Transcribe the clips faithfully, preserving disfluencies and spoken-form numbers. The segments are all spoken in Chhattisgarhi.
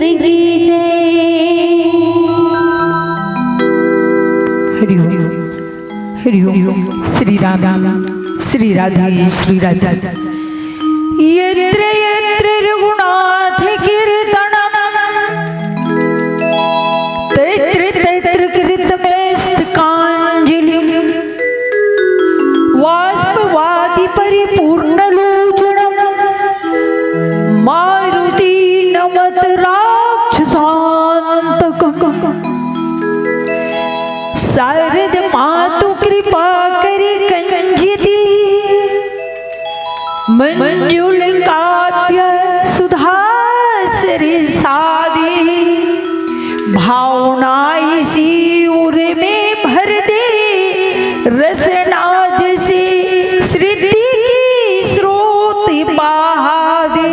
की जय। हरि ओम। हरि ओम। श्री राम, श्री राधे, श्री राधे। यत्र यत्र रघुनाथ कीर्तनम, तत्र तत्र कृतमेस्तकांजलि। वाष्पवादी परिपूर्ण लोचनम, मारुति नमत राक्षसांतकम। शारद मातु कृपा करी कंजती, मंजुल काव्य सुधा सरसादी। भावना इसी उर में भर दे, रसना जैसे सृष्टि की स्रोत बहा दे।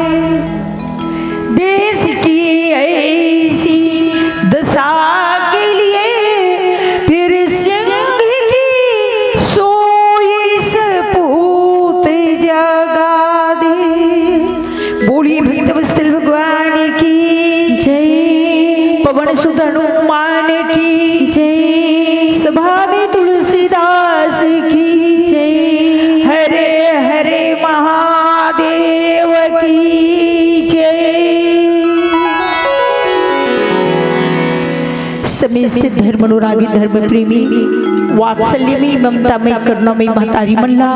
देश की ऐसी दशा के लिए फिर सिंह की सोई सपूत जगा दे। बोलिए भक्त वत्सल भगवान की जय। पवन सुत हनुमान की जय। सभा में तुलसीदास की जय। हरे हरे महादेव की जय। समस्त धर्म अनुरागी, धर्म प्रेमी, वात्सल्य में, ममता में, करुणा में महतारी मन ला,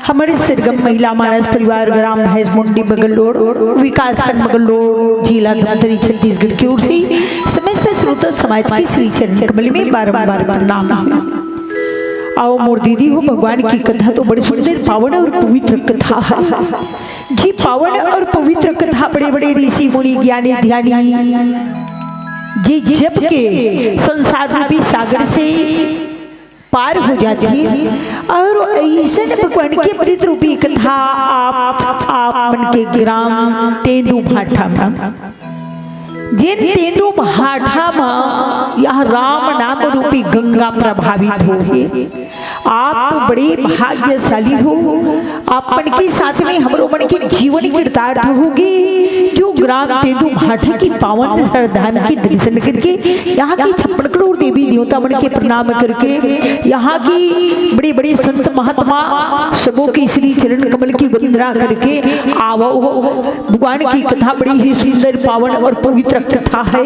हमर सरगम महिला मानस परिवार, ग्राम भैंसमुंडी बगलोड़, विकासखंड बगलोड़, जिला धमतरी, छत्तीसगढ़ की ओर से समस्त श्रोता समाज के श्री चरण कमल में बारंबार प्रणाम है। आओ मोर दीदी हो, भगवान की कथा तो बड़ी सुंदर, पावन और पवित्र कथा है। जी, पावन और पवित्र कथा, बड़े बड़े ऋषि मुनि, ज्ञानी ध्यानी जी जप के संसार रूपी सागर से पार हो जाती है। और ऐसे भगवान की अमृत रूपी कथा आप, आप मन के ग्राम तेंदू भाठा में, जेन तेंदू भाठा में यह राम नाम रूपी गंगा प्रभावित हो गई। आप तो बड़े भाग्यशाली हो, आप मन के साथ में हमरो मन के जीवन कृतार्थ होगी। जो ग्राम तेंदू भाठा की पावन हर धाम की दर्शन करके, यहाँ की छप्पन करोड़ देवी देवता मन के प्रणाम करके, यहाँ की बड़े बड़े संत महात्मा सबों के श्री चरण कमल की वंदना करके आवो। भगवान की कथा बड़ी ही सुंदर, पावन और पवित्र कथा है।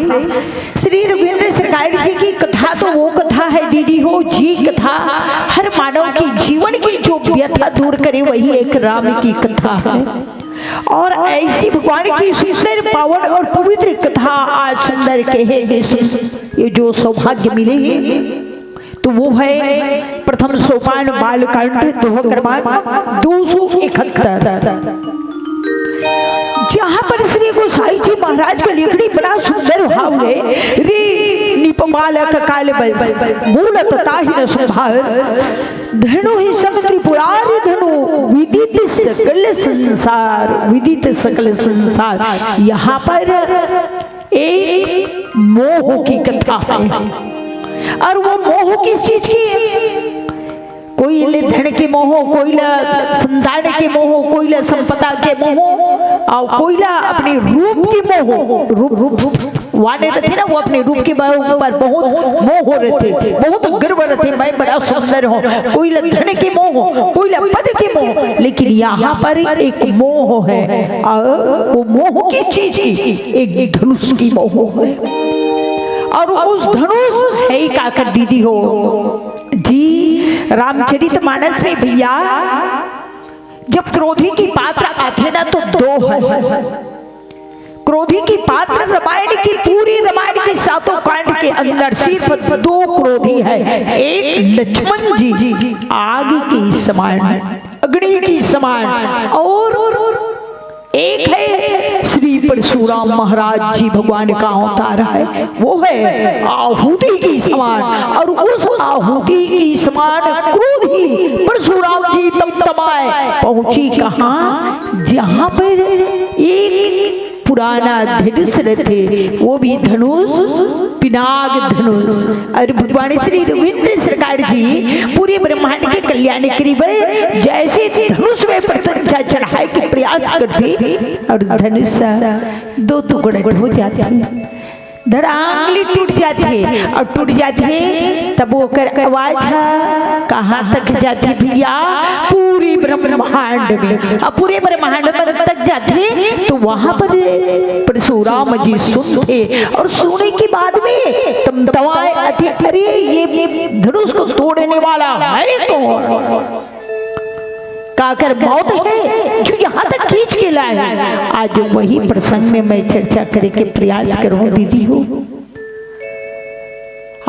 श्री रघुवींद्र सरकार जी की कथा तो वो कथा है दीदी हो, जी कथा हर मानव की जीवन की जो व्यथा दूर करे, वही एक राम की कथा है। और ऐसी भगवान की सुंदर, पावन और पवित्र कथा आज सुंदर कहेंगे, सुन, ये जो सौभाग्य मिले हैं, तो वो है प्रथम सोपान बालकांड, दोहा क्रमांक दो सौ इकहत्तर, जहाँ पर श्री गोसाई जी महाराज का लिखणी बड़ा सुंदर भाव है। रे नृप बालक काल बल, बोलत ताहि न संभार। धनु ही सम त्रिपुरारि धनु, विदित सकल संसार, विदित सकल संसार। यहाँ पर एक मोह की कथा है। और वो मोह किस चीज की है? कोई ले धन के मोह, कोई ला संतान के मोह, कोई ला संपदा के मोह, और कोई ला अपने रूप की मोह। रूप, रूप, रूप वाले रहते ना, वो अपने रूप के ऊपर बहुत मोह रहते, बहुत गर्व रहते, मैं बड़ा सुंदर हूँ। कोई ला धन के मोह, कोई ला पद के मोह, लेकिन यहाँ पर एक मोह है। और वो मोह की चीज, एक धनुष की मोह है। और उस धनुष है का कर दीदी हो जी, रामचरित मानस में भैया, जब क्रोधी की पात्र आथे ना, तो दो है। क्रोधी की पात्र रामायण की, पूरी रामायण के सातों कांड के अंदर सिर्फ दो क्रोधी है। एक लक्ष्मण जी आग की समान, अग्नि की समान, और एक है श्री परशुराम महाराज जी भगवान का अवतार है, वो है आहुति की समान। और उस आहुति की समान क्रोधी परशुराम जी तमतमाए पहुंची कहाँ? जहाँ पर एक पुराना धनुष रहते, वो भी धनुष पिनाक धनुष। अउ भगवान श्री रघुवीर सरकार जी पूरे ब्रह्मांड के कल्याण करिबे जइसे धनुष में पतंग चढ़ाए के प्रयास करथे अउ धनुष दो टुकड़ा हो जाथे। धड़ांगली टूट जाथे अउ टूट जाथे, तब ओकर आवाज ह कहाँ तक जाथे भैया? पूरे ब्रह्मांड में। अब पूरे ब्रह्मांड में तक जाथे तो वहां पर परशुराम जी सुनथे अउ सुने के बाद में तमतमाए अथे, अरे ये धनुष को तोड़ने वाला है कौन? काकर मौत है जो यहाँ तक खींच के लाए? आज वही प्रसंग में मैं चर्चा करे के प्रयास करूँ दीदी हो।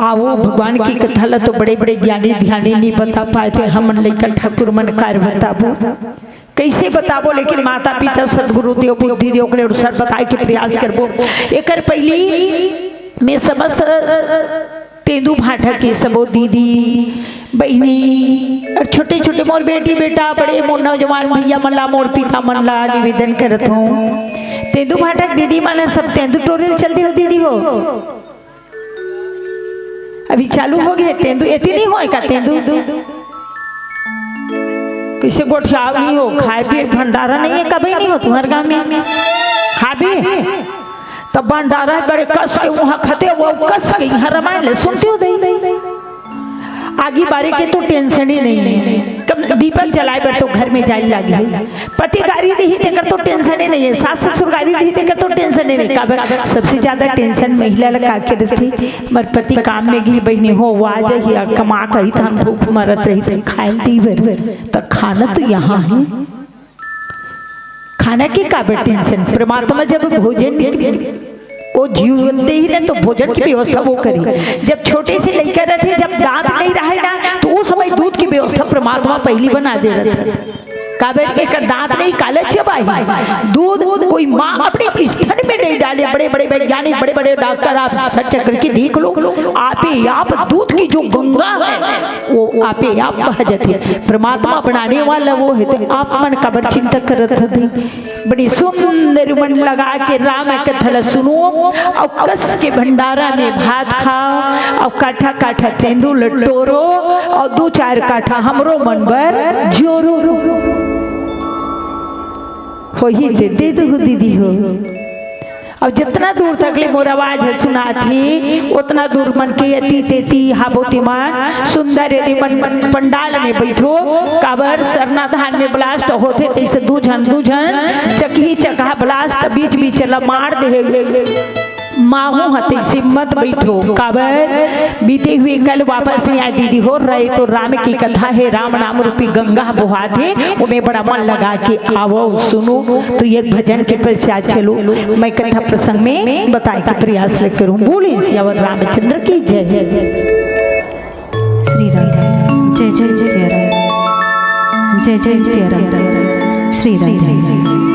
आवो भगवान की कथा ला तो बड़े बड़े ज्ञानी ध्यानी नहीं बता पाए थे, हमन लइका ठाकुर मन कार बताबो, कइसे बताबो? लेकिन माता पिता सदगुरु देव बुद्धि देव के अनुसार बताए के प्रयास करबो। एकर पहली मैं समस्त तेंदू भाठा के सबो दीदी बहिनी अउ छोटे छोटे मोर बेटी बेटा बड़े मोर नौजवान भैया मन ला मोर पिता मन ला निवेदन करत हूँ। तेंदू भाठा के दीदी मन सब तेंदू टोरे ल चल दे हो दीदी हो। अभी चालू हो गए तेंदू, एती नहीं होए का तेंदू? कइसे गोठियाव नहीं हो, खाए पिए भंडारा नहीं है, कभी नहीं हो तुम्हारे गांव में? हाँ भी? तब भंडारा बड़े कस के वहाँ खाते, वो कस के यहाँ रामायण ले सुनते हो दे। आगी बारी के तो टेंशन ही नहीं है, कम दीपक जलाए बर तो घर में जाए लागी। पति गारी देही तेकर तो टेंशन ही नहीं है, सास ससुर गारी देही तेकर तो टेंशन ही नहीं। काबर सबसे ज्यादा टेंशन महिला ला का के रथे? मर पति काम में गे बहिनी हो, वो आ जाही, आ कमा कही तहन भूख मरत रही, तहन खाए दी बर, त खाना तो यहाँ है। खाना के काबर टेंशन? परमात्मा जब भोजन, वो जीवन दे ही ना, तो भोजन की व्यवस्था वो करी। जब छोटे से लइका रथे, जब दांत नहीं रहे ना, तो वो समय दूध की व्यवस्था परमात्मा पहली बना दे रथे। काबर एकर दांत नहीं, काला चबाही। दूध कोई माँ अपने स्तन में नहीं डाले। बड़े बड़े वैज्ञानिक, बड़े बड़े डॉक्टर, आप सर्च करके देख लो, आपे आप दूध की जो गंगा है, वो आपे आप कहा जाती है। परमात्मा बनाने वाला वो है, तो आप मन काबर चिंता करत होते? बड़ी सुंदर मन लगा के राम कथा ला सुनो अउ कस के भंडारा में भात खाओ अउ काठा काठा तेंदू ल टोरो अउ दू चार काठा हमरो मन बर जोरो। होही ते दे दू दीदी हो। अब जितना दूर तक ले मोर आवाज है सुनात ही, उतना दूर मन के एती तेती हाबो तिमान सुंदर यदि मन पंडाल में बैठो, काबर सरना धान में ब्लास्ट होथे, तैसे दू झन, दू झन चकही चकहा ब्लास्ट बीच बीच ला मार दे। माहू ह तैसे मत बैठो, काबर बीते हुए कल वापस नहीं आए दीदी हो। रहे तो राम की कथा है, राम नाम रूपी गंगा बोहात है, ओमे बड़ा मन लगा के आवो सुनो। तो एक भजन के पश्चात चलो, मैं कथा प्रसंग में बताए के प्रयास ले करूँ। बोले सियावर रामचंद्र की जय। जय जय श्री राम। जय जय सिया राम। जय जय सिया राम। श्री राम।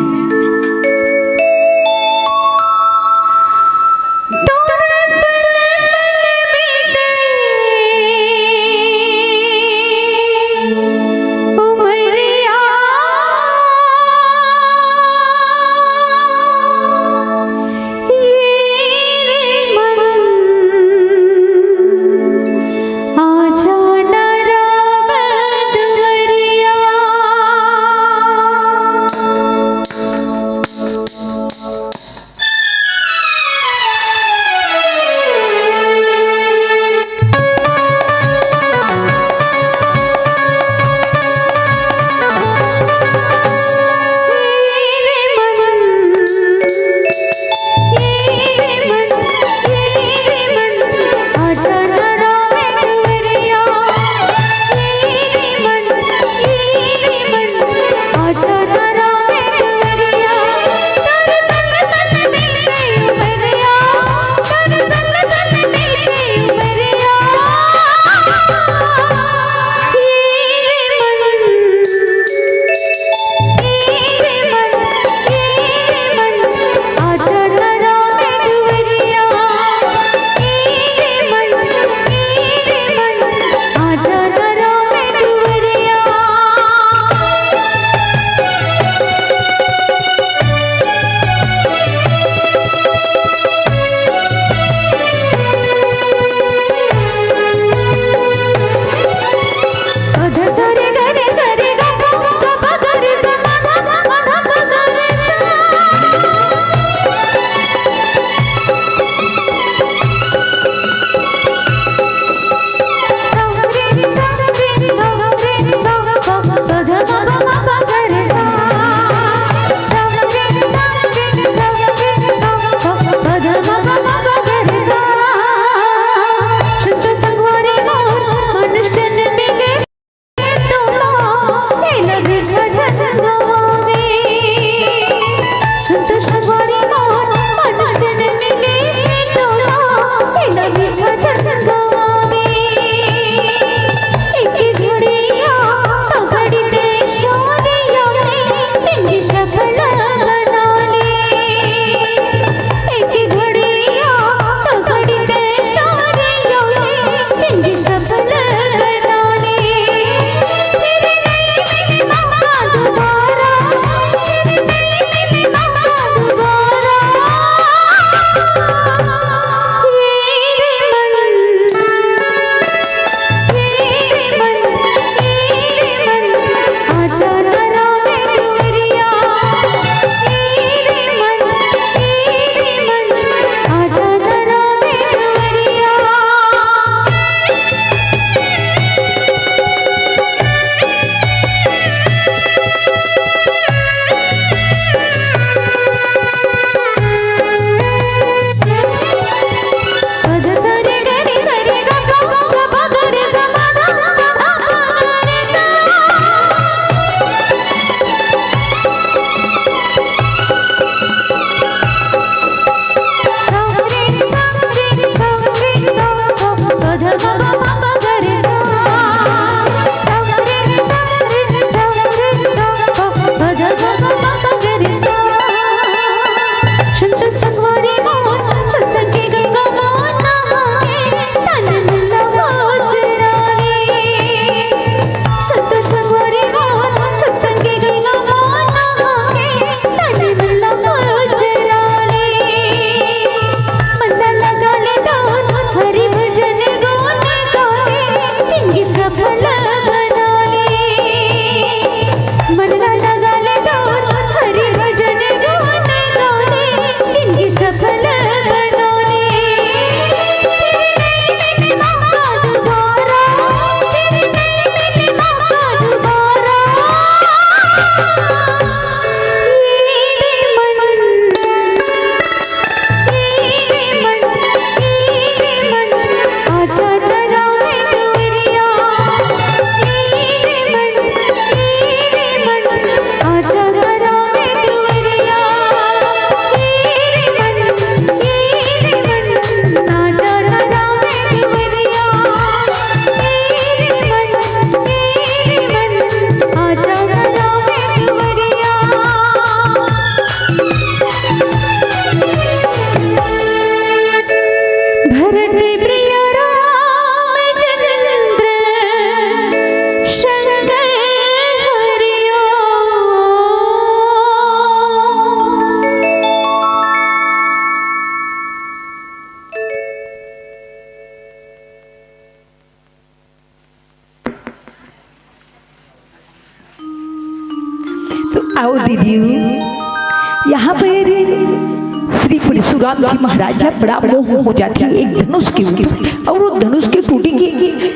आओ दीदी, यहाँ पर श्री परशुराम जी महाराज ला बड़ा मोह हो जाथे एक धनुष के ऊपर, और वो धनुष के टूटे के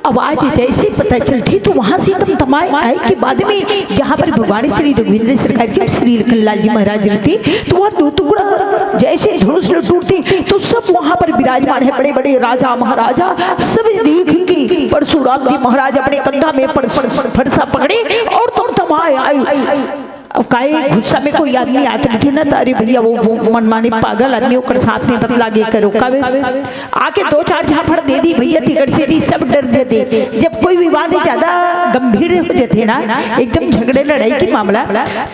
आवाज जैसे पता चलथे, तो वहां से एकदम तमाए आए के बाद में यहाँ पर भगवान श्री रघुवींद्र सरकार जी, श्री लखनलाल जी महाराज रहथे, तो वह दो टुकड़ा जैसे धनुष ल टूटथे, तो सब वहां पर विराजमान है, बड़े बड़े राजा महाराजा, सब देख के परशुराम जी महाराज अपने कंधा में पर-, पर-, फरसा पकड़े और तमतमाए आए। अब काहे गुस्सा में कोई आदमी आत रहिथे ना, त अरे भैया, वो, वो मनमानी पागल आदमी, ओकर साथ में मत लागे करो। काबर आके दो चार झापड़ दे दी भैया, तिकर से दी, सब डर जाथे। जब कोई विवाद ज्यादा गंभीर हो जाथे ना, एकदम झगड़े लड़ाई के मामला,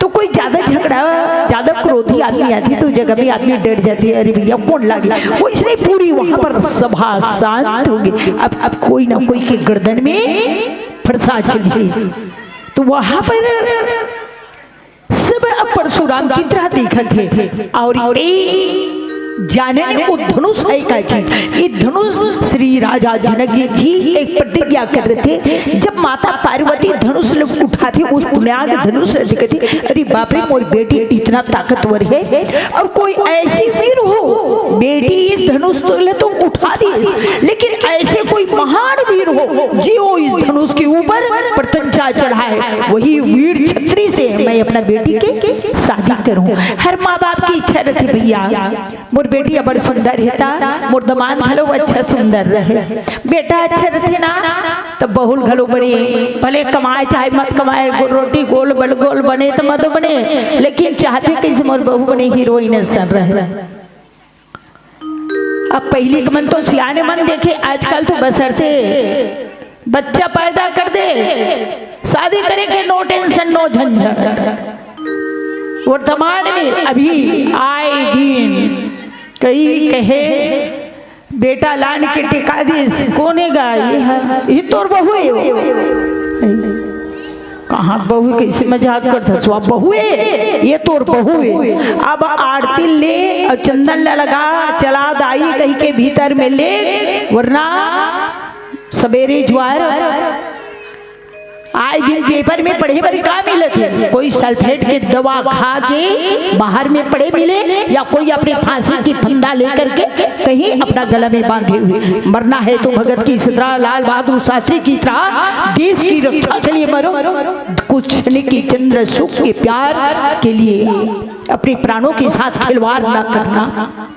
तो कोई ज्यादा झगड़ा, ज्यादा क्रोधी आदमी आथे, तो जगह में आदमी डर जाथे, अरे भैया, कौन लागे। वो इसलिए पूरी वहां पर सभा शांत हो गई। अब, अब कोई ना कोई के गर्दन में फरसा चली, तो वहां पर सब अब परशुराम की तरह देखत हे। और ए जानन, वो धनुष है का चीज? ये धनुष श्री राजा जनक जी एक प्रतिज्ञा कर रहे थे। जब माता पार्वती धनुष ल उठाथे, उस पुण्याग धनुष ल देखथे, अरे बाप रे, मोर बेटी इतना ताकतवर है, और कोई ऐसी वीर हो, बेटी इस धनुष ल तो उठा दी, लेकिन ऐसे कोई महान वीर हो, जी वो इस धनुष के ऊपर प्रत्यंचा चढ़ाए, वही वीर छत्री से मैं अपना बेटी के शादी करूं। हर माँ बाप की इच्छा रहती भैया, मोर बेटी बड़ सुंदर है, ता मोर दमांद घलो अच्छा सुंदर रहे, बेटा अच्छा रहते ना, तो बहू घलो बने, भले कमाए चाहे मत कमाए, गो-, रोटी गोल बल गोल बने तो मत बने, लेकिन चाहते कैसे मोर बहू बने, हीरोइन असन रहे। अब पहिली के मन तो सियाने मन देखे, आजकल तो बसर से बच्चा पैदा कर दे, शादी करे के no tension, no झंझट। वर्तमान में अभी आए दिन कई कहे, बेटा लान के टिका दिस, कोने गा ये है, ये तोर बहू है वो। कहाँ बहू, कैसे मजाक करता, सो अब बहू है, ये तोर बहू है। अब आरती ले और चंदन ला लगा, चला दाई कही के भीतर में ले, वरना सवेरे जुआर। आए दिन पेपर में पढ़े बर का मिलत है? कोई सल्फेट के दवा खा के बाहर में पड़े मिले, या कोई अपनी फांसी की फंदा लेकर के कहीं अपना गला में बांधे हुए। मरना है तो भगत की तरह, लाल बहादुर शास्त्री की तरह देश की रक्षा के लिए मरो। कुछ नहीं की चंद्र सुख के प्यार के लिए अपने प्राणों के साथ खिलवाड़ ना करना।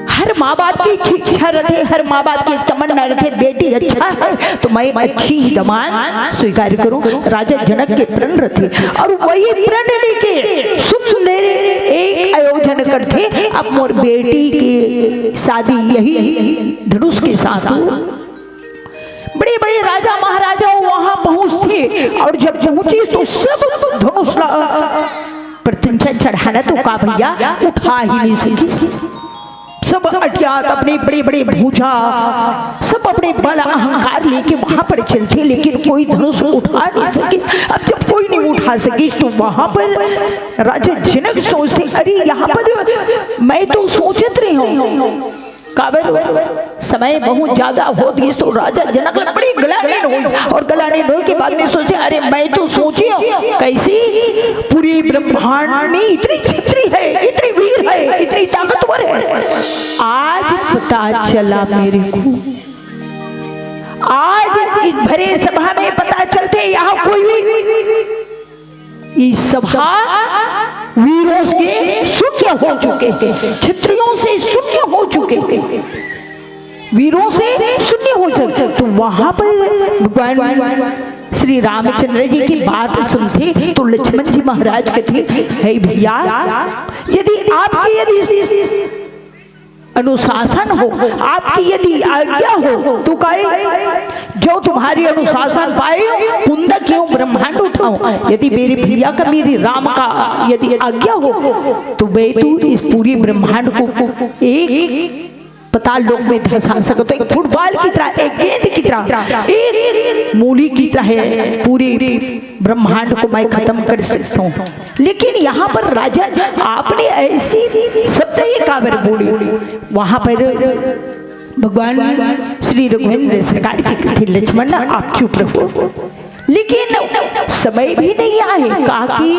हर माँ बाप की इच्छा रहती, हर माँ बाप की तमन्ना रहती, बेटी अच्छा है तो मैं अच्छी ही दमांद स्वीकार करूं। राजा जनक के प्रण रहते, और वही प्रण लेके सुंदर एक आयोजन करते। अब मोर बेटी की शादी यही धनुष के साथ हो। बड़े बड़े राजा महाराजा वहां पहुंचते, और जब पहुंचे तो सब धनुष ला प्रत्यंचा चढ़ाना तो का भैया, उठा ही नहीं सकी। सब अज्ञात अपने बड़े बड़े भुजा, सब अपने बल अहंकार लेके वहां पर चलते, लेकिन कोई धनुष उठा नहीं सके। अब जब कोई नहीं उठा सके तो वहां पर राजा जनक सोचते, अरे यहाँ पर मैं तो सोचत रही हूँ, काबर समय बहुत ज्यादा हो गई, तो राजा जनक ला बड़ी गलानी होई, और गलानी होई के बाद में सोचे, अरे मैं तो सोची हूँ, कैसी पूरी ब्रह्मांड में इतनी छत्री है, इतनी वीर है, इतनी ताकतवर है। आज पता चला मेरे को, आज इस भरे सभा में पता चलते यहाँ कोई भी ये सभा वीरों से शून्य हो चुके हैं, क्षत्रियों से शून्य हो चुके हैं, वीरों से शून्य हो चुके हैं। तो वहां पर भगवान श्री रामचंद्र जी की बात सुनते तो लक्ष्मण जी महाराज कहते, हे भैया, यदि आपकी यदि अनुशासन हो, आपकी यदि आज्ञा हो, तो कहे, जो तुम्हारी अनुशासन पाए, पुंदा क्यों ब्रह्मांड उठाओ। यदि मेरे भैया का, मेरे राम का यदि आज्ञा हो, तो मैं तो इस पूरे ब्रह्मांड को एक पताल लोक में धंसा सकता हूँ, एक फुटबॉल की तरह, एक गेंद की तरह, एक मूली की तरह पूरे ब्रह्मांड को मैं खत्म कर सकता हूँ। लेकिन यहाँ पर राजा, आपने ऐसी शब्द ही काबर बोली? वहां पर भगवान श्री रघुवींद्र सरकार जी कहते, लक्ष्मण, आप चुप रहो। लेकिन समय भी नहीं आए, काकी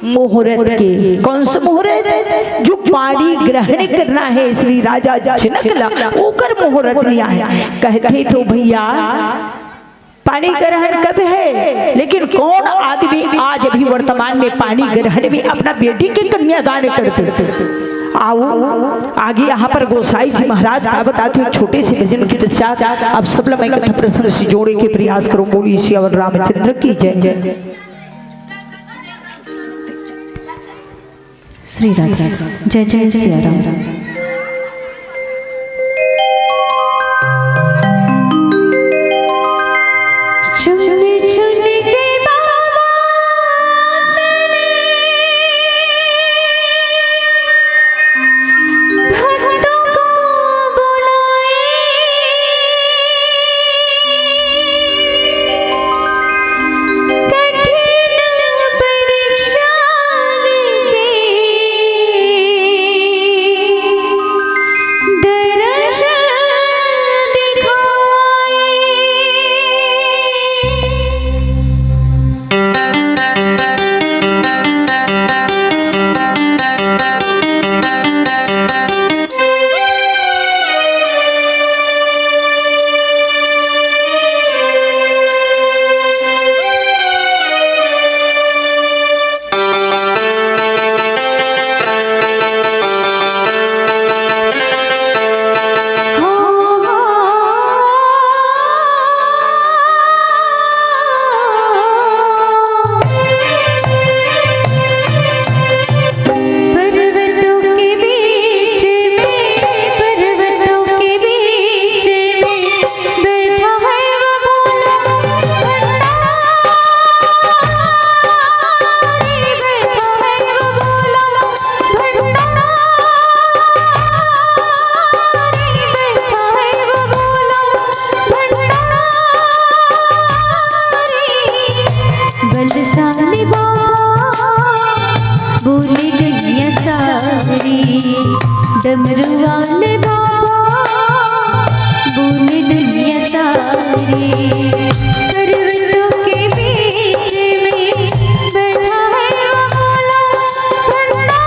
मुहूर्त के। कौन सा मुहूर्त? जो पानी ग्रहण करना है श्री राजा जनक ला, ओकर मुहूर्त नहीं आए। कहते तो भैया, पानी ग्रहण कब है, लेकिन कौन आदमी आज अभी वर्तमान में पानी ग्रहण में अपना बेटी के कन्यादान कर दे? आओ, आगे यहाँ पर गोसाई जी महाराज का बताते हैं, छोटे से भजन के पश्चात आप सब लोग मैं कथा प्रसंग से जोड़े के प्रयास करो। बोलिए सियावर रामचंद्र की जय। श्री राधे। जय जय सिया राम। चुन चुन के बाबा भक्तों को बुलाए। कठिन परीक्षा लेके दर्शन दिखाए। पर्वतों के बीच में, पर्वतों के बीच में बैठा है वो भोला भंडारी, बैठा है वो भोला भंडारी, बैठा है वो भोला भंडारी। बलशाली बाबा बोले दुनिया सारी, डमरू वाले बाबा बोले दुनिया सारी। पर्वतों के बीच में बैठा है वो भोला भंडारी।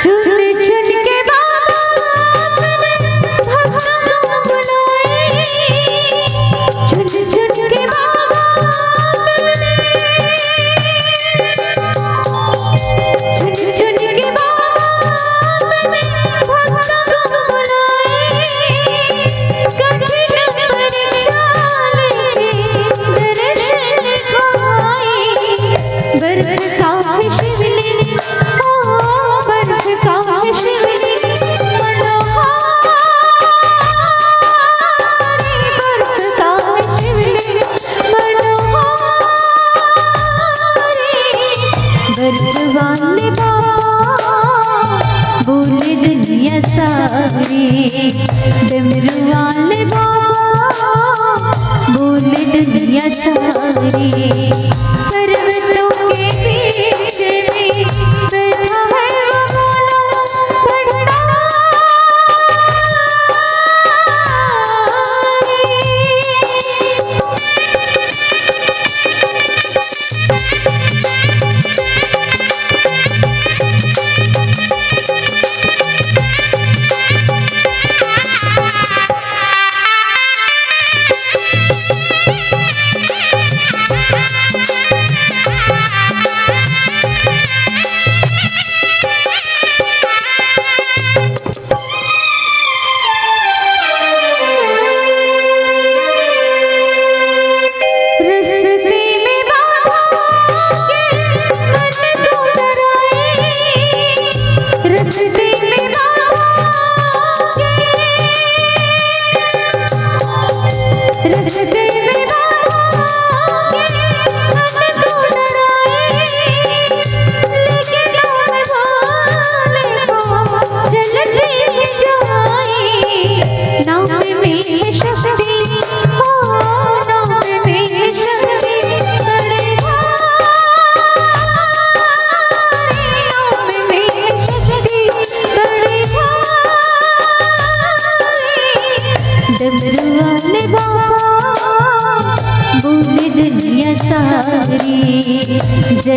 चुन चुन के बाबा तुमने भक्तों को बुलाए। चुन चुन के बाबा तुमने, चुन चुन के बाबा तुमने भक्तों को बुलाए। कठिन परीक्षा लेके दर्शन दिखाए। बर्फ का शिवलिंग, ओ, बर्फ का शिवलिंग मनोहारी, बर्फ का शिवलिंग मनोहारी। बर्फ वाले बाबा बोले दुनिया सारी, डमरू वाले बाबा बोले दुनिया सारी। पर्वतों के बीच में बैठा है वो भोला भंडारी।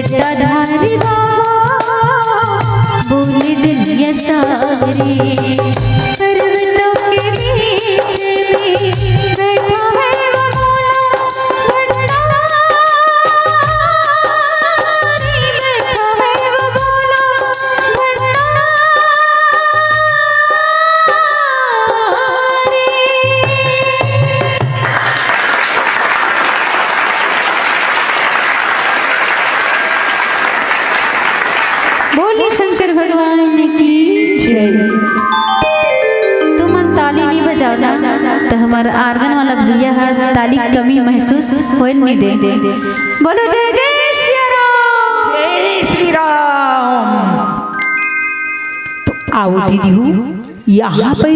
जटाधारी बाबा बोले दुनिया सारी, पर्वतों के बीच में बैठा है वो भोला भंडारी, बैठा है वो भोला भंडारी। बोलिए शंकर भगवान की जय। तुमन ताली नहीं बजावना, तो हमार organ वाला भैया ह ताली कमी महसूस होए नहीं दे। बोलो जय जय सिया राम। जय श्री राम। तो आओ दीदी हो, यहाँ पर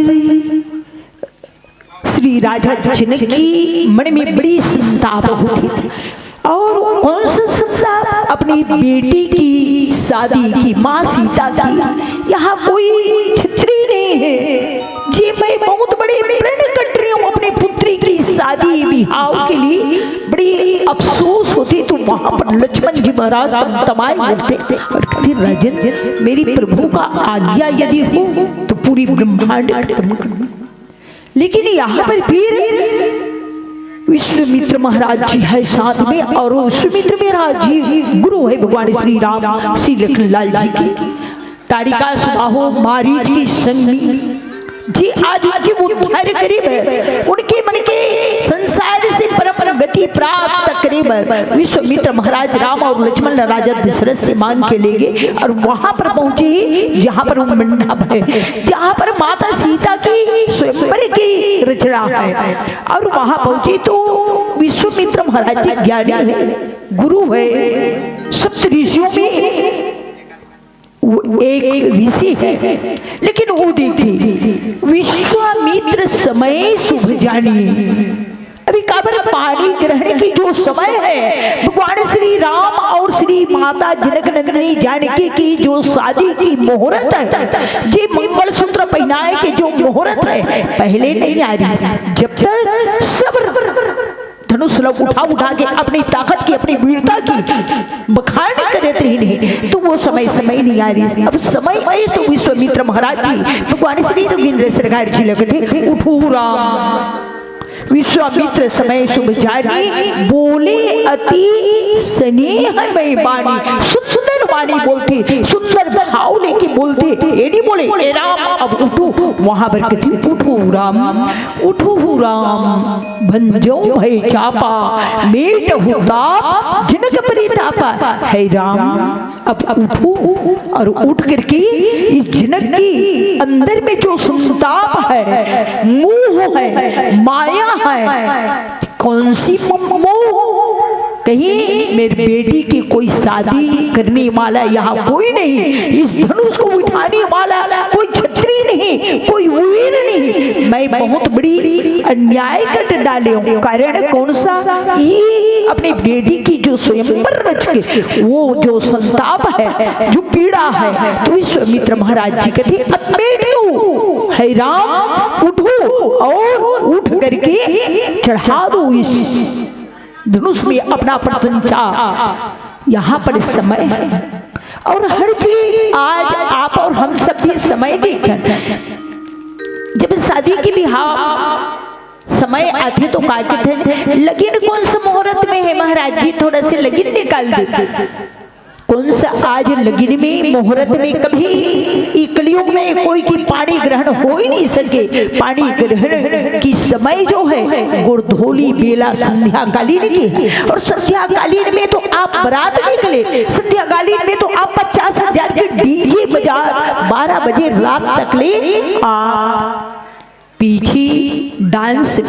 श्री राजा जनक की मन में बड़ी संताप होती थी। और कौन सा संताप? अपनी बेटी की शादी की, माँ सीता की। यहाँ कोई छत्री नहीं है जी, मैं बहुत बड़े प्रण कट रही हूँ अपनी पुत्री की शादी विवाह के लिए, बड़ी अफसोस होती। तो वहां पर लक्ष्मण जी महाराज तमाए उठते और कहते, राजन, मेरी प्रभु का आज्ञा यदि हो तो पूरी ब्रह्मांड खत्म कर दो। लेकिन यहाँ पर फिर विश्वामित्र महाराज जी है साथ में, और विश्वामित्र महाराज जी गुरु है भगवान श्री राम, श्री लखन लाल जी की। ताड़का सुबाहु मारीच की संगी जी, आज उनकी वो धैर्य करीब है, उनके मन के संसार से परम गति प्राप्त करीब है। विश्वामित्र महाराज राम और लक्ष्मण राजा दशरथ से मांग के ले गए और वहां पर पहुंचे, जहां पर वो मंडप है, जहां पर माता सीता की स्वयंवर की रचना है। और वहां पहुंचे तो विश्वामित्र महाराज जी ज्ञानी है, गुरु है, सप्त ऋषियों में वो एक ऋषि है। लेकिन वो देखिए, विश्वामित्र समय शुभ जानी। अभी काबर पानी ग्रहण की जो समय है, भगवान श्री राम और श्री माता जनक नंदिनी जानकी की जो शादी की मुहूर्त है, जे मंगलसूत्र पहनाए के जो मुहूर्त है, पहले नहीं आ रही। जब तक सब धनुष लोग उठा उठा के अपनी ताकत की, अपनी वीरता की बखान करत रही नहीं, तो वो समय, समय नहीं आ रही। अब समय आए तो विश्वामित्र महाराज जी भगवान श्री रघुवींद्र सरकार जी लगते, उठो राम। विश्वामित्र समय शुभ जानी, बोले अति स्नेह मय बानी। सुंदर बानी बोलते, सुंदर भाव लेके बोलते। ये नहीं बोले, ए राम, अब उठो। वहां पर कहते, उठो राम, उठो राम, भंजो भय चापा, मेटहु ताप जनक परितापा। हे राम, अब उठो और उठ करके इस जनक के अंदर में जो संताप है, मोह है, माया है, कौन सी मोह? कहीं मेरी बेटी की कोई शादी करने वाला यहाँ कोई नहीं, इस धनुष को उठाने वाला कोई छत्री नहीं, कोई वीर नहीं। मैं बहुत बड़ी अन्याय कर डाले हूँ। कारण कौन सा? ये अपनी बेटी की जो स्वयंवर रच के वो जो संताप है, जो पीड़ा है, तो विश्वामित्र महाराज जी कहते, अब बैठो, हे राम, उठो और उठ करके चढ़ा दो इस धनुष में अपना प्रपंचा। यहाँ पर समय है और हर चीज आज आप और हम सब भी समय देखत हैं। जब शादी के बिहाव समय आथे तो का कहते हैं, लगिन कौन सा मुहूर्त में है महाराज जी, थोड़ा से लगिन निकाल दे। कौन सा आज लगिन में मुहूर्त में, कभी ई कलयुग में कोई की पाणी ग्रहण हो ही नहीं सके। पाणी ग्रहण की समय जो है गोरधोली बेला संध्याकालीन की है। और संध्याकालीन में तो आप बारात निकले, संध्याकालीन में तो आप पचास हजार के डीजे बजा, बारह बजे रात तक ले आ पीछे डांस।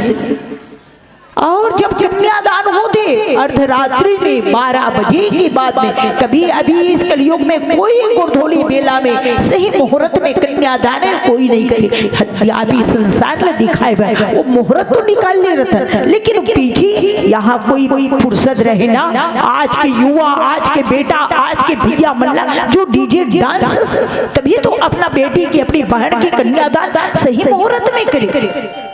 और जब कन्यादान होते अर्धरात्रि में बारह बजे के बाद में, कभी अभी इस कलयुग में कोई गोरधोली बेला में सही मुहूर्त में कन्यादान कोई नहीं करे। हत्या भी संसार में दिखाए भाई, वो मुहूर्त तो निकाल ले रहता, लेकिन पीछे यहाँ कोई, कोई फुर्सत रहे ना। आज के युवा, आज के बेटा, आज के भैया मल्ला जो डीजे डांस, तभी तो अपना बेटी की, अपनी बहन की कन्यादान सही मुहूर्त में करे।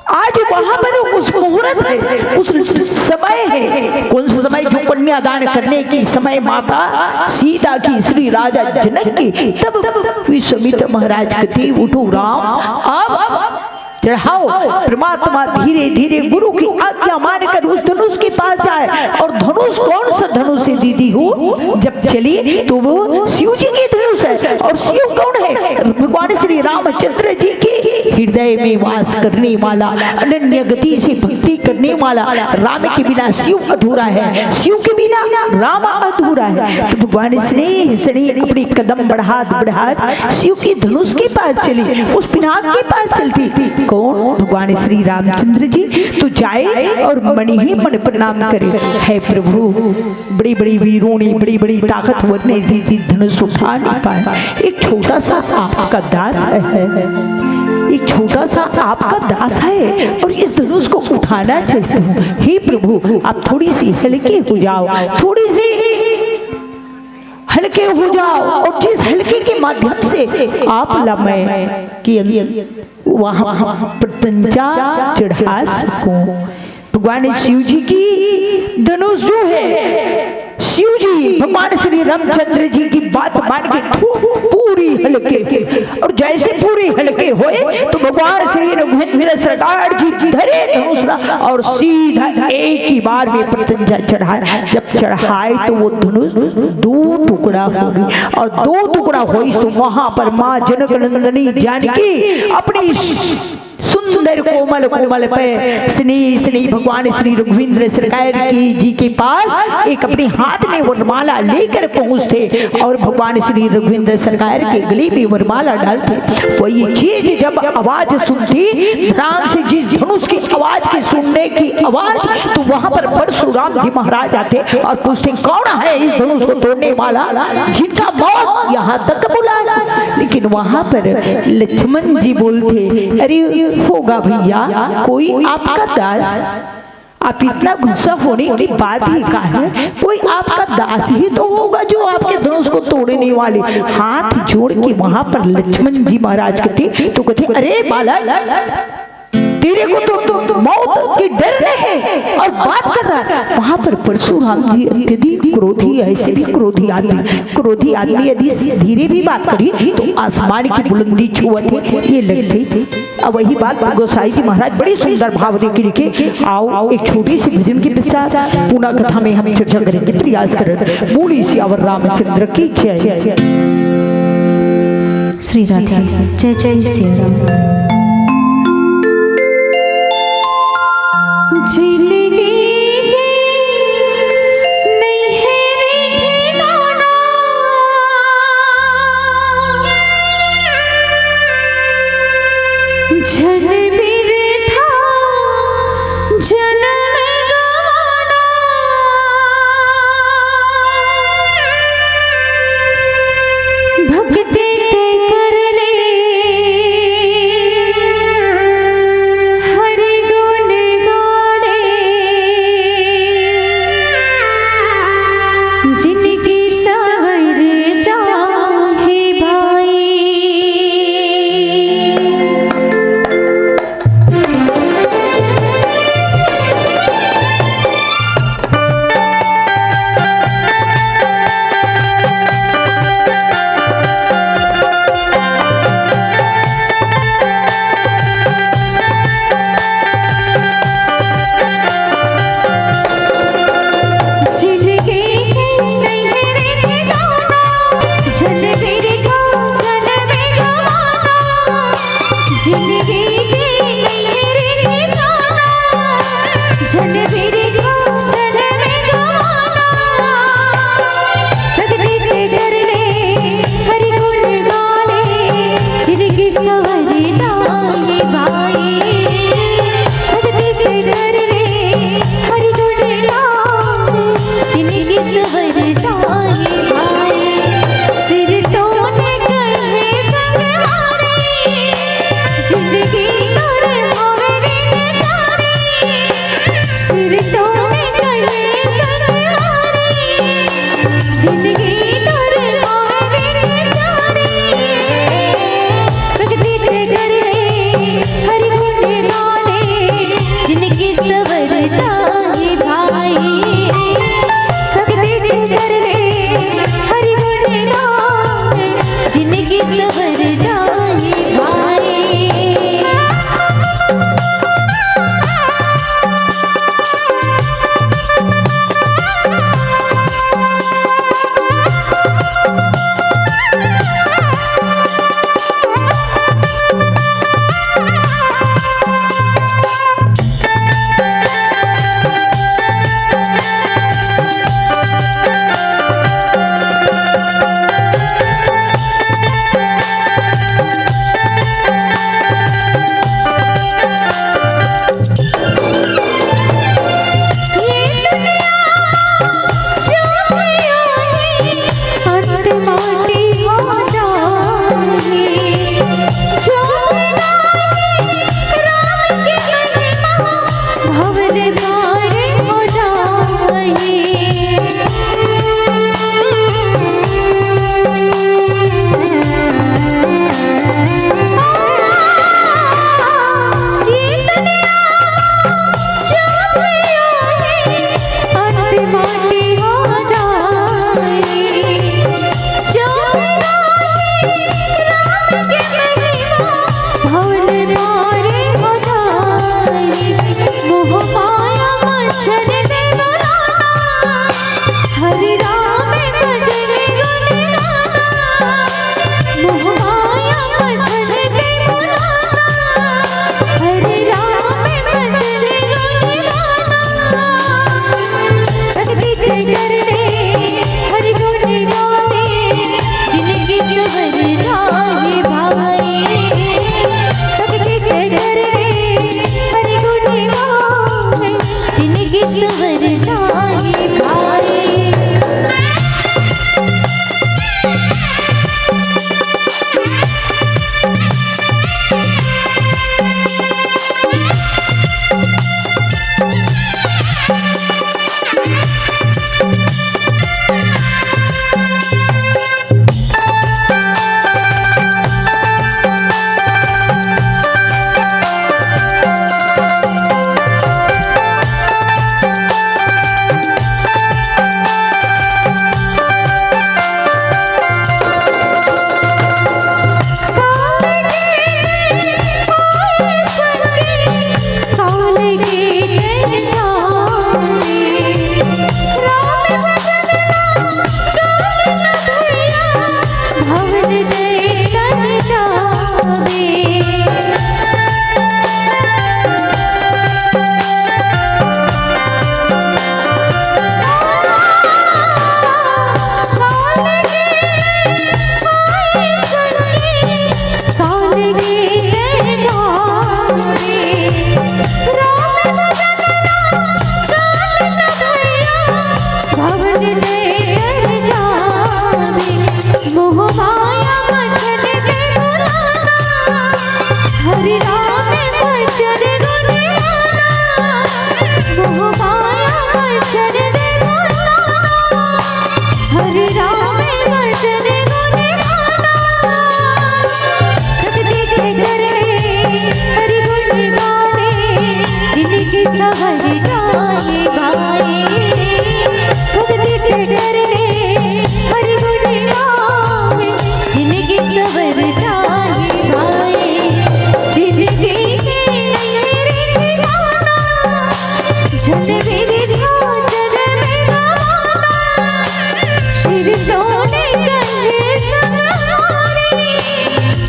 आज वहां पर उस मुहूर्त है, उस समय है। कौन सा समय? जो कन्यादान करने की समय माता सीता की, श्री राजा जनक की, तब विश्वामित्र महाराज कहते, "उठो राम, अब चढ़ाओ।" परमात्मा धीरे धीरे गुरु की आज्ञा मानकर उस धनुष के पास जाए। और धनुष कौन सा धनुष है दीदी हो? जब चली तो वो शिव जी की धनुष है। और शिव कौन है? भगवान श्री रामचंद्र जी के हृदय में वास करने वाला, अनन्य गति से भक्ति करने वाला। राम के बिना शिव अधूरा है, शिव के बिना राम अधूरा है। तो भगवान स्नेह स्नेह अपने कदम बढ़ात बढ़ात शिव की धनुष के पास चली, उस पिनाक के पास चलती। कौन? भगवान श्री रामचंद्र जी। तो जाए और मणि ही मणि प्रणाम करे, "हे प्रभु, बड़ी बड़ी वीरूणी, बड़ी बड़ी ताकतवर ने दीदी धनुष उठा नहीं पाए, एक छोटा सा आपका दास है, एक छोटा सा आपका दास है और इस धनुष को उठाना चाहती हूँ। हे प्रभु, आप थोड़ी सी हल्के हो जाओ, थोड़ी सी हल्के हो जाओ।" और जिस हल्के के माध्यम से आप लमय कि वहां प्रत्यंचा चढ़ा सकूं। भगवान शिव जी की धनुष जो है, शिव जी भगवान श्री रामचंद्र जी की बात मान के खूब पूरी हल्के, और जैसे पूरी हल्के होए तो भगवान श्री रघुवीर सरकार जी धरे धनुष ला और सीधा एक ही बार में प्रत्यंचा चढ़ाए। जब चढ़ाए तो वो धनुष दो टुकड़ा हो गई, और दो टुकड़ा होइस तो वहां पर माँ जनक नंदिनी जानकी अपनी सुंदर कोमल कोमल पे स्नेह स्नेह भगवान श्री रघुवीर सरकार की जी के पास एक अपने हाथ में वरमाला लेकर पहुंचते और भगवान श्री रघुवीर सरकार के गले में वरमाला डालते। वही चीज जब आवाज सुनती, ध्यान से जिस धनुष की आवाज की सुनने की आवाज, तो वहां पर परशुराम जी महाराज आते और पूछते, "कौन है इस धनुष को तोड़ने वाला, जिनका मौत यहाँ तक बुला है?" लेकिन वहां पर लक्ष्मण जी बोलते, "अरे होगा भैया, कोई आपका दास, आप इतना गुस्सा होने की बात ही का है, कोई आपका दास ही तो होगा जो आपके धनुष को तोड़ने वाले।" हाथ जोड़ के वहां पर लक्ष्मण जी महाराज कहते, तो कहते, "अरे बालक, तेरे को तो, तो मौत की डर नहीं है और बात कर रहा है।" वहां पर परशुराम जी अत्यधिक क्रोधी, ऐसे भी क्रोधी आदमी, क्रोधी आदमी यदि धीरे भी बात करी तो आसमान की बुलंदी छुअत है, ये लगते। अब वही बात गोसाई जी महाराज बड़ी सुंदर भाव दे के लिखे। आओ, एक छोटी सी भजन के पश्चात पुनः कथा में हम चर्चा करेंगे। प्रयास करें। बोलिए सियावर रामचंद्र की जय। श्री राधे। जय जय सिया राम। जिंदगी के नैहरे ठिकाना, झन बिरथा जन्म गवाना। भक्ति ते कर ले हरि गुण गाले, जिनकी सवर चाहे भाई।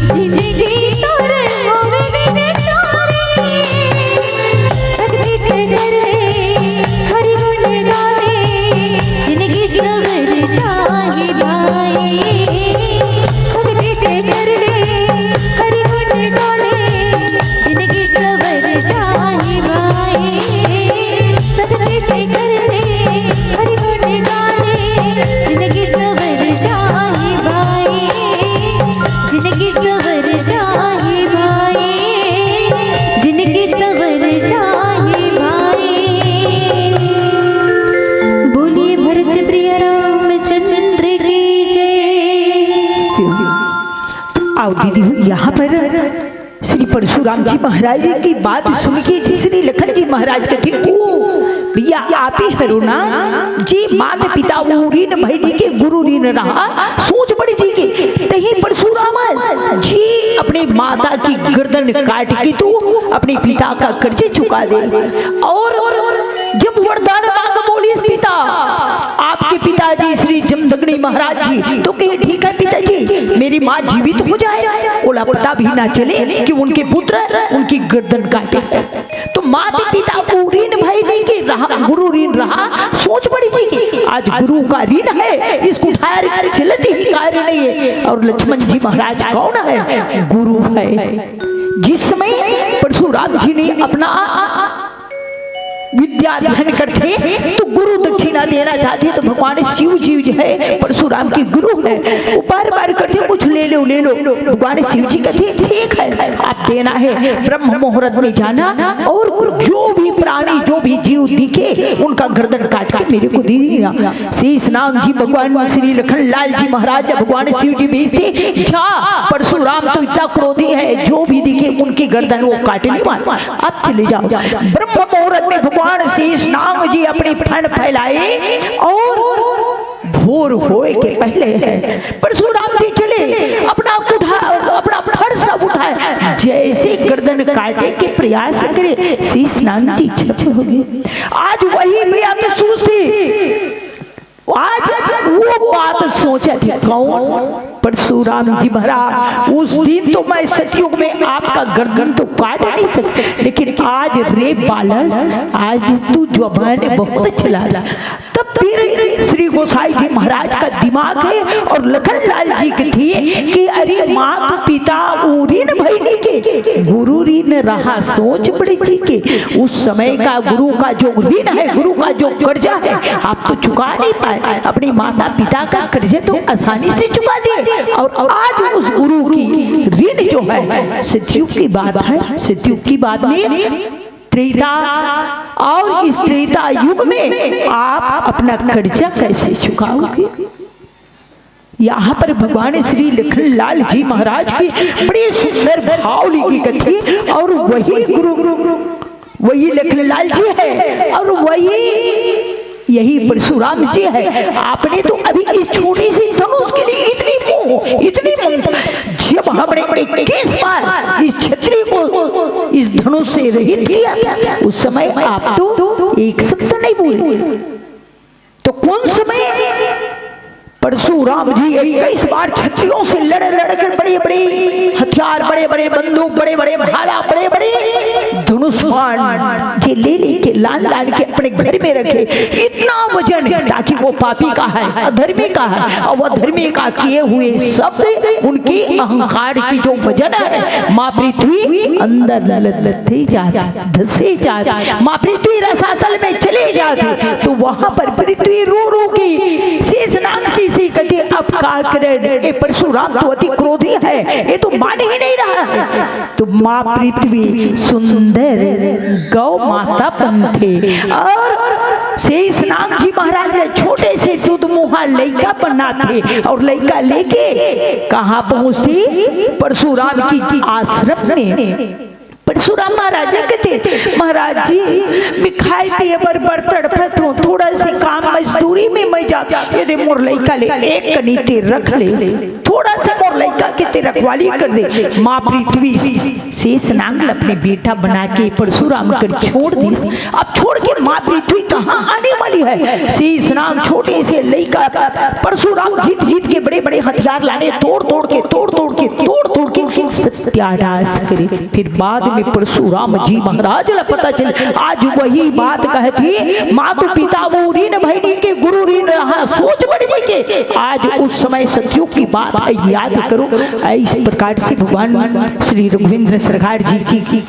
जिंदगी तोर होवे दिन तोरे, भक्ति से कर ले हरि गुण गावे, जिंदगी सवर जाए भाई। भक्ति से कर ले हरि गुण गावे, जिंदगी सवर जाए भाई। भक्ति से कर ले हरि गुण गावे, जिंदगी सवर जाए भाई। जिनकी सवर जाए भाई, जिनकी सवर जाए भाई। बोलिए भरत प्रिय रामचंद्र की जय। आओ दीदी, यहाँ पर श्री परशुराम जी महाराज की बात सुन के श्री लखन जी महाराज कथे, "ओ भैया, आप ही हरो ना जी, माता पिता ऊ ऋण भइनी के गुरु ऋण रहा, सोच पड़ी जी के।" तहीं परशुराम जी अपनी माता की गर्दन काट के तू अपने पिता का कर्ज चुका दे। और जब वरदान मांग बोलिस पिता, आपके पिताजी श्री जमदग्नि महाराज जी तो कहे, "ठीक है पिताजी, मेरी माँ जीवित हो जाए, ओला पता भी ना चले कि उनके पुत्र उनकी गर्दन काटे।" तो माता पिता ऊ ऋण भइनी के रहा, गुरु ऋण रहा, सोच पड़ी जी के आज गुरु का ऋण है, इसको उधार चलते ही कार्य नहीं है। और लक्ष्मण जी महाराज कौन है? गुरु है। जिस समय परशुराम जी ने अपना विद्या अध्ययन करथे तो गुरु दक्षिणा देना चाहथे, तो भगवान शिव जी जो है परशुराम के गुरु है, वो बार बार कथे, "कुछ ले लो, ले लो।" भगवान शिव जी कथे, "ठीक है, आप देना है, ब्रह्म मुहूर्त में जाना और जो भी प्राणी, जो भी जीव दिखे, उनका गर्दन काट के मेरे को दे देना।" शेष नाग जी भगवान श्री लखन लाल जी महाराज भगवान शिव जी भेजथे, "जा, परशुराम तो इतना क्रोधी है, जो भी दिखे उनकी गर्दन वो काटने वाला, आप चले जाओ।" ब्रह्म मुहूर्त में भगवान शेष नाग जी अपनी फन फैलाए और भोर होए के पहले परशुराम जी चले, अपना उठा, अपना फरसा उठाए, जैसे गर्दन काटे के प्रयास करे, शेष नाग जी छप हो गए। आज वही बात सोचथे, आज वो बात सोचथे कौन? परशुराम जी महाराज, "उस दिन तो मैं सतयुग में आपका गर्दन तो काट नहीं सकता, लेकिन आज रे बालक, आज तू जबान बहुत चला।" तब फिर श्री गोसाई जी महाराज का दिमाग है और लखन लाल जी कथे कि अरे माता पिता ऊ ऋण भइनी के, गुरु ऋण रहा, सोच पड़ी जी के उस समय का गुरु का जो ऋण है, गुरु का जो कर्जा है, आप तो चुका नहीं पाए। अपनी माता पिता का कर्जा तो आसानी से चुका दिए और आज उस गुरु की ऋण जो है, सतयुग की बात है, सतयुग की बात में त्रेता और इस त्रेता युग में आप अपना कर्जा कैसे चुकाओगे? यहाँ पर भगवान श्री लखन लाल जी महाराज की बड़ी सुंदर भाव लिखी कथी, और वही गुरु, वही लखन लाल जी है और वही यही परशुराम जी है। आपने तो अभी इस छोटी सी धनुष के लिए इतनी मोह, इतनी मोह। जब हमने इक्कीस बार इस छतरी को इस धनुष से रहित किया था, उस समय आप तो एक शब्द नहीं बोले। तो कौन समय परशुराम जी इक्कीस बार छतरियों से लड़ लड़ कर बड़े बड़े हथियार, बड़े बड़े बंदूक, बड़े बड़े भाला, बड़े बड़े धनुष बाण ये ले लेके लान लान के अपने घर में रखे। इतना वजन, ताकि वो पापी का है, अधर्मी का है, और वो अधर्मी का किए हुए शब्द उनके अहंकार की जो वजन है, माँ पृथ्वी अंदर ललते जाती, धसे जाती, माँ पृथ्वी रसातल में चले जाती। तो वहां पर पृथ्वी रो रो के शेषनाग जी से कथे, "अब का करन, ये परशुराम तो अति क्रोधी है, ये तो मान ही नहीं रहा है।" तो माँ पृथ्वी सुंदर गौ माता बनथे और शेषनाग जी महाराज ले छोटे से दूध मुहा लइका बनाथे और लइका लेके कहाँ पहुँचथे? परशुराम की आश्रम में। परशुराम महाराज जी कथे, "महाराज जी, मैं खाए पिए बर बड़ तड़फत हूँ, थोड़ा से काम मजदूरी में मैं जात, एदे मोर लइका ले एक कनी तें रख ले, थोड़ा से मोर लइका के तें रखवाली कर दे।" माँ पृथ्वी शेषनाग ल अपने बेटा बना के परशुराम कर छोड़ दिस। अब छोड़ के माँ पृथ्वी कहाँ आने वाली है? शेषनाग छोटे से लइका परशुराम जीत जीत के बड़े बड़े हथियार लाने, तोड़ तोड़ के, तोड़ तोड़ के, तोड़ तोड़ के सत्यानाश करे। फिर बाद में परशुराम जी महाराज ला पता चले, आज वही बात कहत हे, मातु पिता वो ऋण भइनी के, गुरु ऋण रहा सोच बड़नी के। आज उस समय सतयुग की बात याद करो। इस प्रकार से भगवान श्री रघुवींद्र सरकार जी की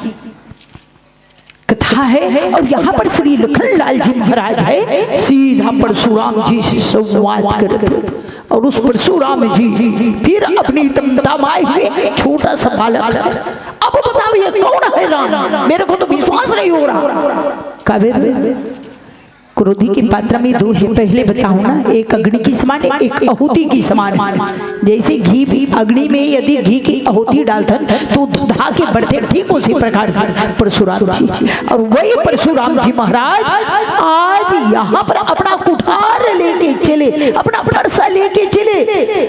कथा है। और यहाँ पर श्री लखन लाल जी महाराज है, सीधा परशुराम जी से संवाद करते हैं। और उस परशुराम जी फिर अपनी तमतमाए हुए छोटा सा बालक है। अब बताओ, ये कौन है राम? मेरे को तो विश्वास नहीं हो रहा। कावेरी, क्रोधी की पात्रा में दो है, पहले बताओ ना, एक अग्नि की समान है, एक आहुति की समान है। जैसे घी भी अग्नि में यदि घी की आहुति डालथन तो धुंधा के बढ़थे, ठीक उसी प्रकार से परशुराम जी। और वही परशुराम जी महाराज आज यहाँ पर अपना कुठार लेके चले, अपना फरसा लेके चले।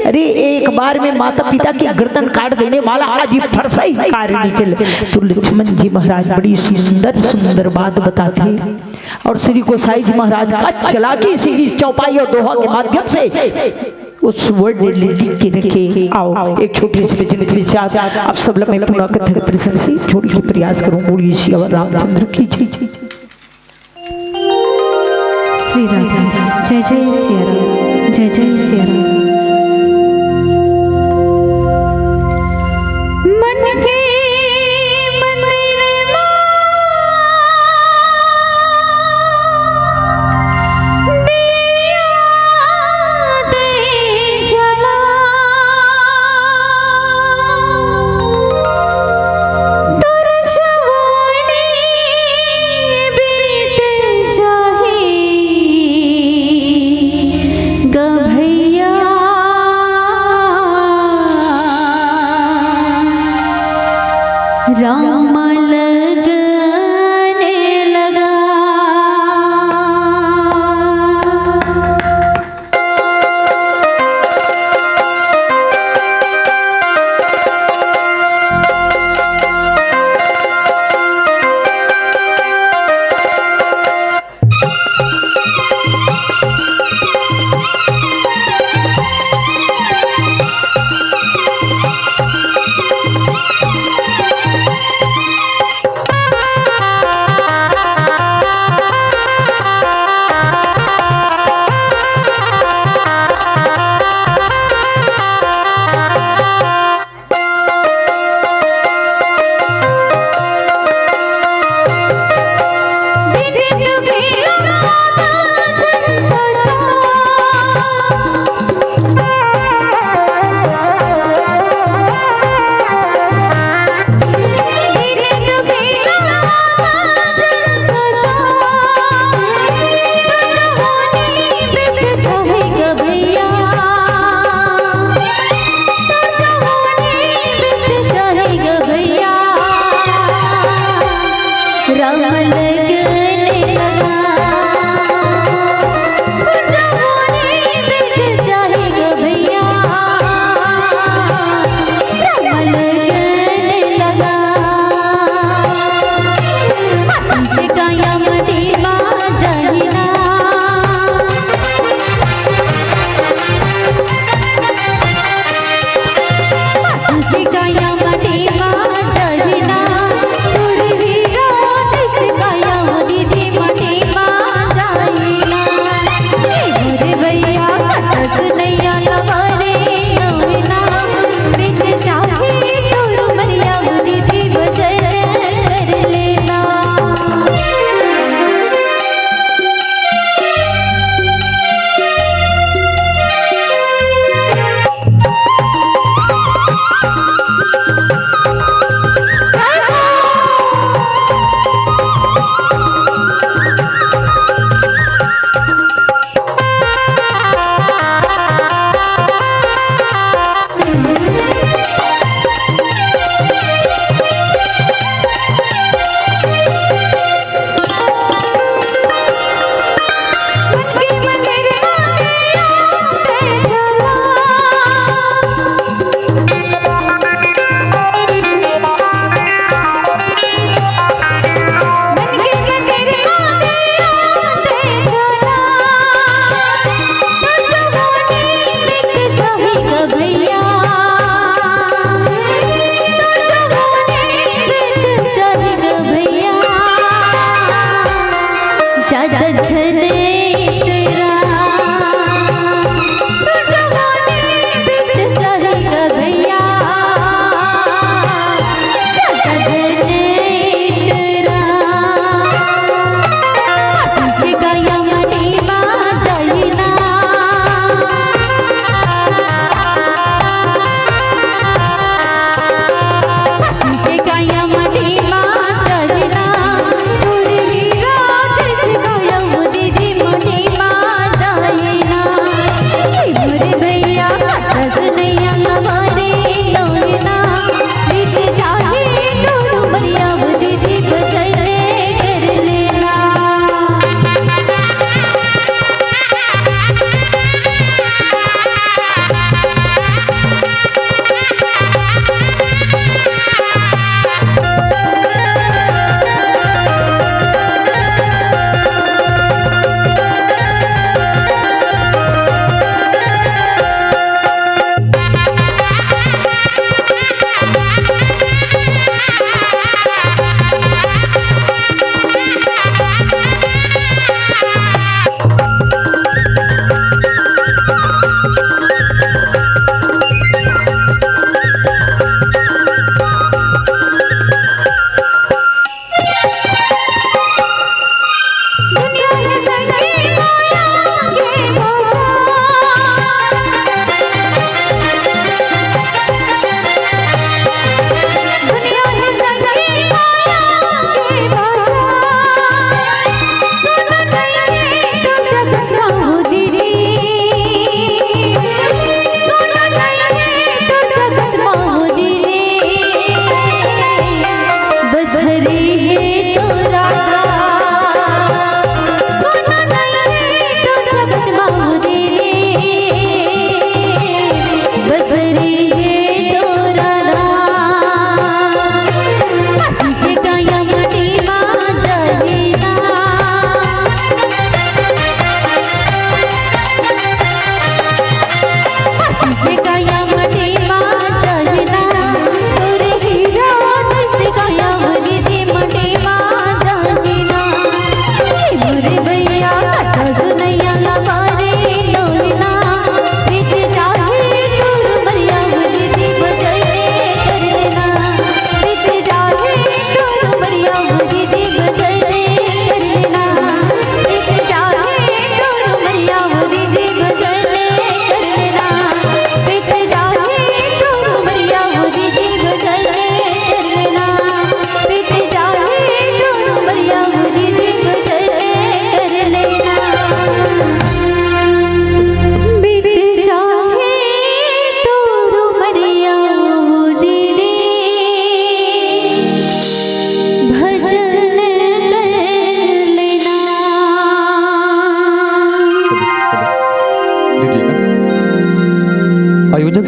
अरे, एक बार में माता पिता की गर्दन काट देने वाला आज ये फरसा ही काट के चले। तो लक्ष्मण जी महाराज बड़ी सुंदर सुंदर बात बताते हैं। और श्री गोसाई जी महाराज का चालाकी से इस चौपाई और दोहा के माध्यम से उस वर्ड ने लिख के रखे। आओ, एक छोटी सी भजन के साथ आप सब लोग मैं पुनः कथा के प्रसंग से जोड़ के प्रयास करूं। बोलिए सियावर रामचंद्र की जय। श्री राधे। जय जय सिया राम, जय जय सिया राम। मन के मंदिर मा दिया दे जला, तोर जवानी बीत जाही ग भैया। राम लगने लगा।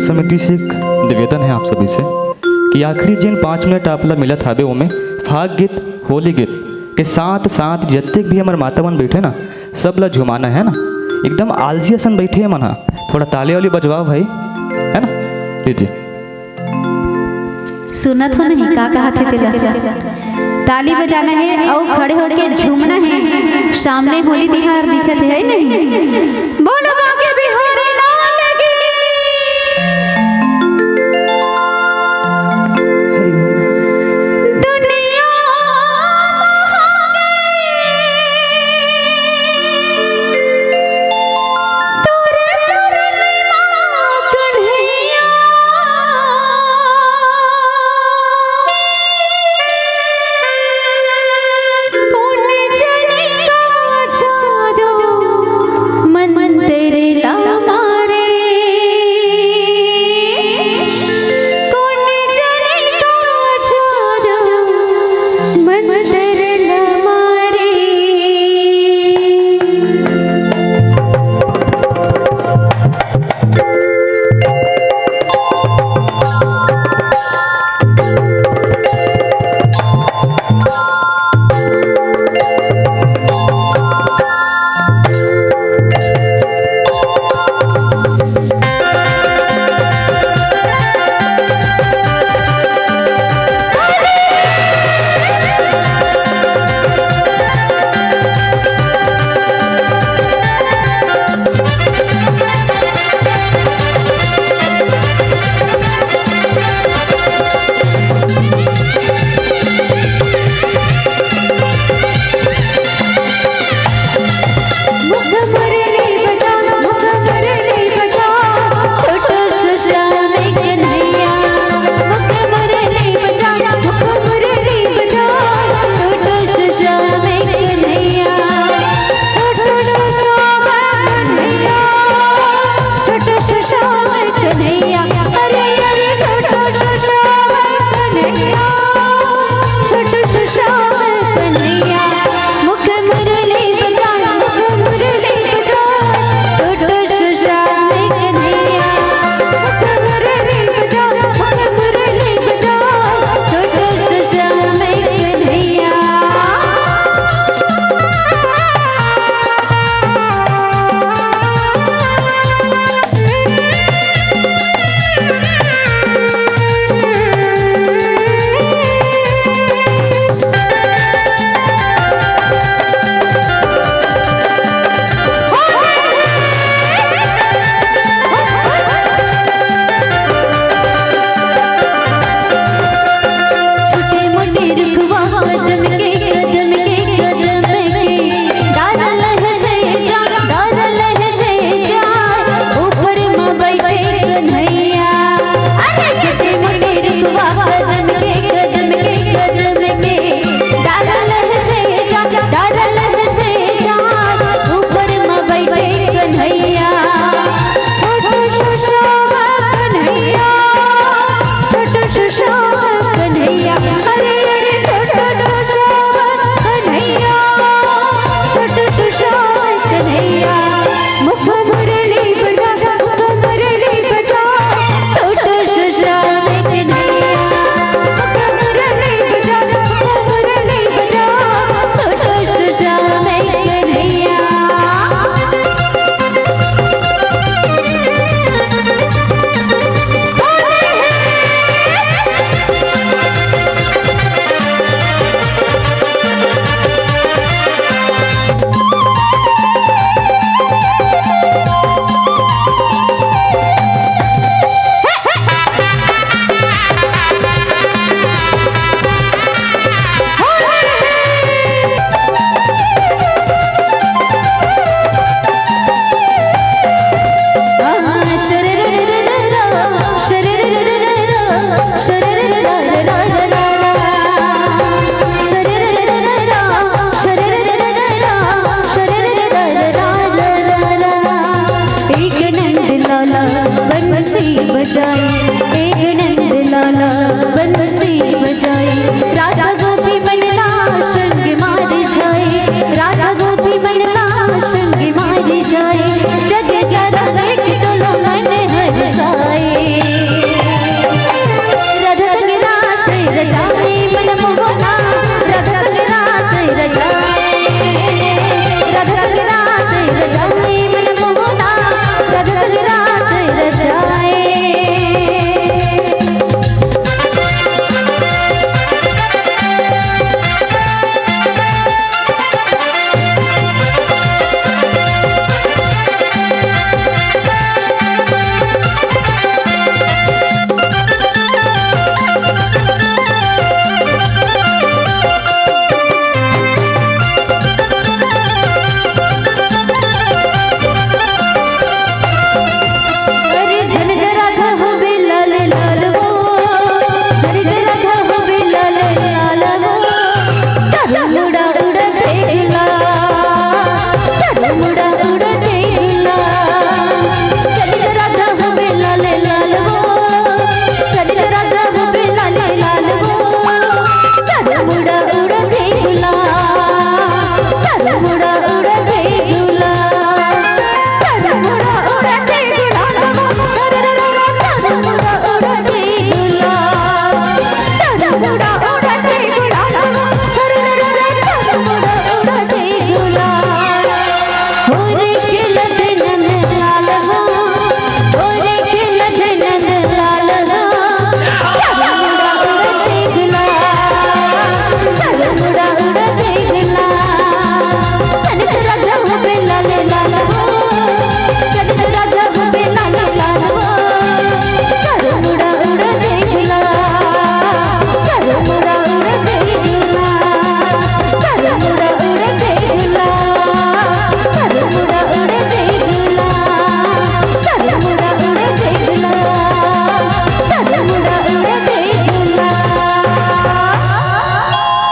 समिति से एक निवेदन है आप सभी से कि आखिरी जिन पाँच मिनट आप ला मिलत हावे, ओमे फाग गीत, होली गीत के साथ साथ जतेक भी हमर माता मन बैठे ना, सब ला झुमाना है ना। एकदम आलसी असन बैठे हे मन हा, थोड़ा ताली वाली बजवाओ भाई, है ना? लीजिए। सुनत हो नहीं का कहा थे तेला? ताली बजाना है और खड़े होके झूमना है। सामने होली तिहार दिखत है नहीं? बोलो